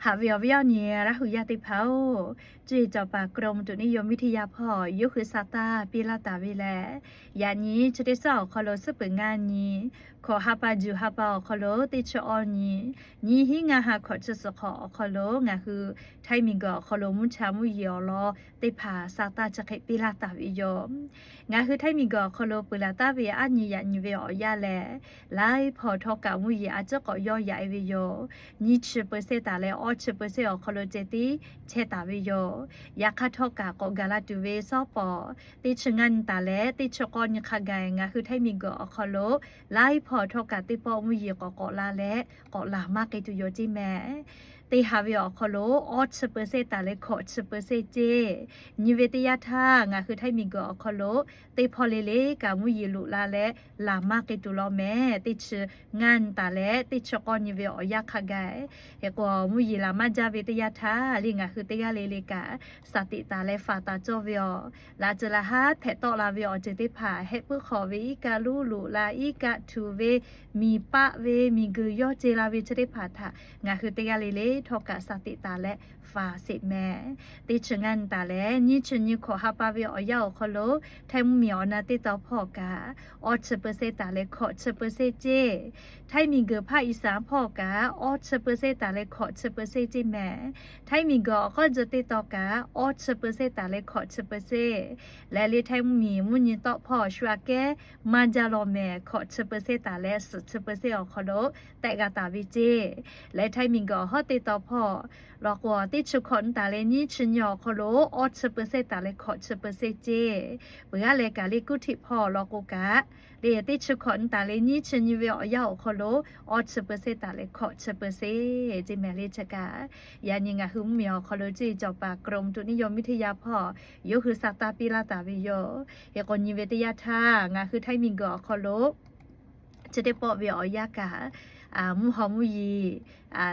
Haꞈ ve awˬ viˉ awˬ nyi Laˇ hu yaˇ teˇ hpaˍ-oˬ, cuˇ yiˍ cawˬ paˍ กรมอุตุนิยมวิทยา hpawˇ yawˇ hui sa taˇ piˇ laˇ taˍ ve lehˬ, yaꞈ nyi chi teˇ suˉ awˬ hk'aw lo suhˉ peuˬ ngaˇ nyi, hkawꞈ ha pa juˬ ha pa awˬ hk'aw lo teˇ chi awˇ nyi, nyiˇ hinˉ ngaˇ ha hkawꞈ chi suhˍ hk'awꞈ awˬ hk'aw lo ngaˬ hui Htaiˇ miˬguiˬ awˬ hk'aw lo mvuhˇ cha mvuhˇ yeˬ awˬ lawn teˇ hpaˍ sa taˇ chi hk'e piˇ laˇ taˍ ve yoˬ. Ngaˬ hui Htaiˇ miˬguiˬ awˬ hk'aw lo peuˬ laˬ taˍ ve aˉ nyi yaꞈ nyi ve awˬ yanˇ lehˬ, laiˉ hpaw htawˇ kaꞈ mvuhˇ yeˬ a ciˉ k'awꞈ yawˇ yaꞈ e ve yoˬ. Nyiˇ chi เปอร์เซ็นต์ taˍ leh awˇ chi เปอร์เซ็นต์ awˬ hk'aw lo ceh tiˉ chehˇ taˍ ve yoˬ. Yaꞈ hk'aˇ htawˇ kaꞈ k'awꞈ gaˬ la tuˬ ve sawˉ pawˍ teˇ chi ngaˇ nyi taˍ leh teˇ chi k'awˇ nyi hk'a gaˬ ngaˬ hui Htaiˇ miˬguiˬ awˬ hk'aw lo laiˉ hpaw htawˇ kaꞈ teˇ pawˆ mvuhˇ yeˬ k'awꞈ k'awꞈ la leh k'awꞈ laˬ maˇ k'ai tuˬ yoˬ ceˇ mehˍ. Teˇ ha ve awˬ hk'aw lo awˇ chi เปอร์เซ็นต์ taˍ leh hkawꞈ chi เปอร์เซ็นต์ ceˇ. Nyi ve teˇ yanˇ htaˇ ngaˬ hui Htaiˇ miˬguiˬ awˬ hk'aw lo teˇ hpawˇ le le kaꞈ mvuhˇ yeˬ loꞈ la leh laˬ maˇ k'ai tuˬ law mehˍ. Teˇ chi ngaˇ nyi taˍ leh teˇ chi k'awˇ nyi ve awˬ yanˇ hk'a gaˬ, hk'e k'o mvuhˇ yeˬ laˬ maˇ jaˇ ve teˇ yanˇ htaˇ le ngaˬ hui teˇ g'aˇ le le kaꞈ shaˍ tiꞈ taˍ leh faˍ taˍ cawˇ ve yoˬ. Laꞈ ceuˬ laꞈ haˉ hpehꞈ tawˆ la ve awˬ ceuˬ teˇ hpaˍ heh puiˉ hk'awꞈ ve iˉ kaˆ luˉ loꞈ la, iˉ kaˆ htuꞈ ve, miˬ paˆ ve, miˬguiˬ yawˇ ce la ve chi teˇ hpaˍ htaꞈ ngaˬ hui teˇ g'aˇ le le htawˇ kaꞈ shaˍ tiꞈ taˍ leh faˍ sheˍ mehˍ. Teˇ chi ngaˇ nyi taˍ leh nyiˇ chi nyi hkawꞈ ha pa ve awˬ yanˇ awˬ hk'aw lo Htaiˇ mvuhˇ miˬ awˬ na teˇ tawn hpawˇ kaꞈ awˇ chi เปอร์เซ็นต์ taˍ leh hkawꞈ chi เปอร์เซ็นต์ ceˇ. Htaiˇ miˬguiˬ hpaˇ อีสาน hpawˇ kaꞈ awˇ chi เปอร์เซ็นต์ taˍ leh hkawꞈ chi เปอร์เซ็นต์ ceˇ mehˍ. Htaiˇ miˬguiˬ awˬ k'awˇ jeu teˇ tawn kaꞈ awˇ chi เปอร์เซ็นต์ taˍ leh hkawꞈ chi เปอร์เซ็นต์ leh le Htaiˇ mvuhˇ miˬ mvuhˇ nyi tawˆ hpawˇ shu aꞈ kehˉ maˇ jaˇ law mehˍ. Hkawꞈ chi เปอร์เซ็นต์ taˍ leh suhˍ chi เปอร์เซ็นต์ awˬ hk'aw lo tehˆ g'a taˍ ve ceˇ. Leh Htaiˇ miˬguiˬ awˬ hawˉ teˇ tawn hpawˇ law k'o, teˇ chi hkawꞈ nyi taˍ leh nyiˇ chi nyi awˬ hk'aw lo awˇ chi เปอร์เซ็นต์ taˍ leh hkawꞈ chi เปอร์เซ็นต์ ceˇ. Peuˬ g'aˇ leh kaꞈ le กรุงเทพ hpawˇ law k'o kaꞈ le teˇ chi hkawꞈ nyi taˍ leh nyiˇ chi nyi ve awˬ yanˇ awˬ hk'aw lo awˇ chi เปอร์เซ็นต์ taˍ leh hkawꞈ chi เปอร์เซ็นต์ ceˇ mehˍ le chi kaꞈ. Yaꞈ nyi ngaˬ hui mvuhˇ miˬ awˬ hk'aw lo cuˇ yiˍ cawˬ paˍ กรมอุตุนิยมวิทยา hpawˇ yawˇ hui sa taˇ piˇ laˇ taˍ ve yoˬ. Hk'e k'o nyi ve teˇ yanˇ htaˇ ngaˬ hui Htaiˇ miˬguiˬ awˬ hk'aw lo chi teˇ pawˆ ve awˬ yanˇ kaꞈ mvuhˇ haw mvuhˇ yeˬ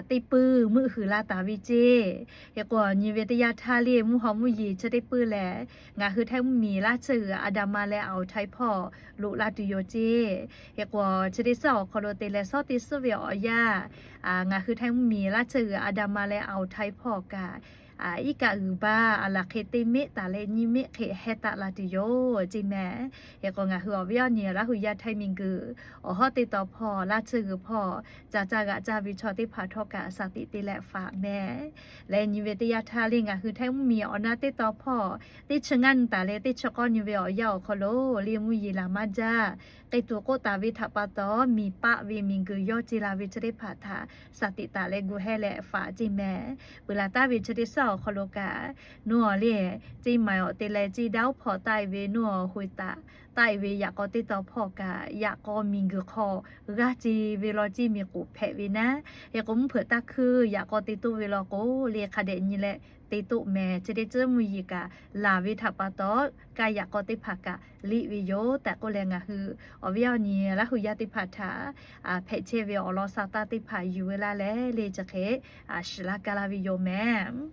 teˇ puiˇ meuˆ huiˍ la taˍ ve ceˇ. Hk'e k'o nyi ve teˇ yanˇ htaˇ le mvuhˇ haw mvuhˇ yeˬ chi teˇ puiˇ lehˬ, ngaˬ hui Htaiˇ mvuhˇ miˬ Laˇ ceuˬ g'uiˬ อันดามัน leh Aoˬ htaiˍ hpawˇ loꞈ la tuˬ yoˬ ceˇ. Hk'e k'o chi teˇ suˉ awˬ hk'aw lo te leh suhˉ teˇ suˉ ve awˬ yanˇ ngaˬ hui Htaiˇ mvuhˇ miˬ Laˇ ceuˬ g'uiˬ อันดามัน leh Aoˬ htaiˍ hpawˇ kaꞈ iˉ kaˆ g'uiˬ baˇ a laˬ hk'e teˇ meˆ taˍ leh nyiˇ meˆ hk'e heh taˆ la tuˬ yoˬ ceˇ mehˍ. Hk'e k'o ngaˬ hui awˬ viˉ awˬ nyi Laˇ hu yaˇ Htaiˇ miˬguiˬ awˬ hawˉ teˇ tawn hpawˇ Laˇ ceuˬ g'uiˬ hpawˇ ca caˇ g'aꞈ caˇ ve chaw teˇ hpaˍ htawˇ kaꞈ shaˍ tiꞈ te leh faˍ mehˍ. Leh nyi ve teˇ yanˇ htaˇ le ngaˬ hui Htaiˇ mvuhˇ miˬ awˬ na teˇ tawn hpawˇ teˇ chi ngaˇ nyi taˍ leh teˇ chi k'awˇ nyi ve awˬ yanˇ awˬ hk'aw lo le mvuhˇ yeˬ laˬ maˇ jaˇ k'ai tuˬ k'oˆ taˍ ve htaꞈ pa taw, miˬ paˆ ve miˬguiˬ yawˇ ce la ve chi teˇ hpaˍ htaꞈ shaˍ tiꞈ taˍ leh gu heh leh faˍ ceˇ mehˍ. Peuˬ laˬ taˍ ve chi teˇ suˉ awˬ hk'aw lo kaꞈ, nuˇ awˬ le ceˇ maiˍ awˬ te leh ceˇ daˇ oˉ hpawꞈ taˆ e ve nuˇ awˬ hoꞈ taꞈ taˆ e ve yaꞈ k'aw teˇ tawn hpawˇ kaꞈ yaꞈ k'aw miˬguiˬ hk'aw g'aˇ ce ve law ceˇ miˬ k'oˍ hpehꞈ ve naˉ. Hk'e k'o mvuhˇ hpeuꞈ taˇ hkuiˇ yaꞈ k'aw te toˆ ve law k'o le hk'a dehꞈ nyi leh te toˆ mehˍ. Chi teˇ ceuˬ mvuhˇ yeˬ kaꞈ laˬ ve htaꞈ pa taw, kaˇ yaꞈ k'aw teˇ hpaˍ kaꞈ liꞈ ve yoˬ tehꞈ k'oˆ leh ngaˬ hui awˬ viˉ awˬ nyi Laˇ hu yaˇ teˇ hpaˍ htaꞈ hpehꞈ chehˇ ve awˬ lawn sa taˇ teˇ hpaˍ yuˬ ve laˇ leh le chi hk'e shiˍ laˇ kaˇ laˇ ve yoˬ mehˍ.